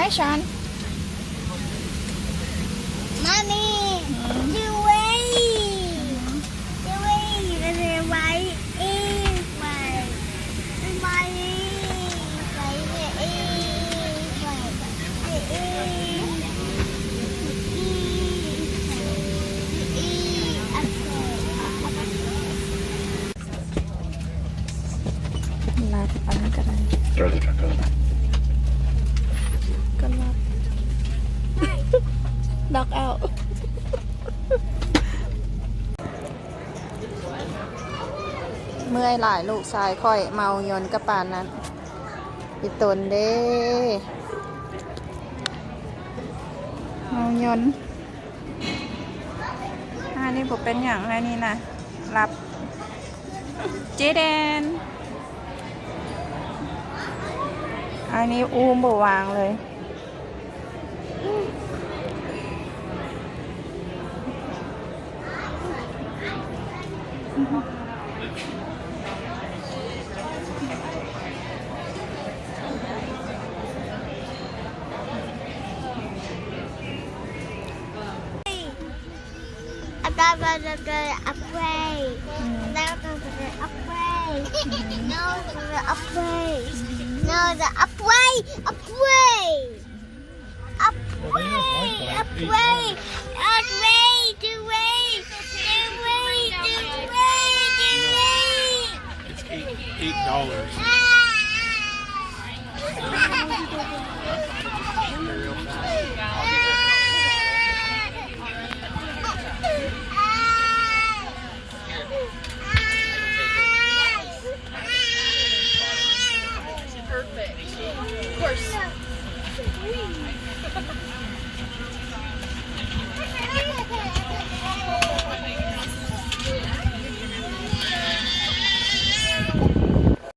Hi, Sean. Mommy, the way, the way, the way is white. ລັດອັນນີ້ກໍໄດ້ ກໍລັດ knock out. ເມື່ອຍຫຼາຍ ລູກຊາຍຂ້ອຍເມົາຍົນກະປານນັ້ນ ອີຕົນເດ້ ເມົາຍົນ. ອັນນີ້ບໍ່ເປັນຫຍັງ ອັນນີ້ນະ ຫຼັບ ເຈແດນ ອັນນີ້ອູ້ມບໍ່ວາງເລີຍ. It's eight, eight dollars. Perfect. Of course.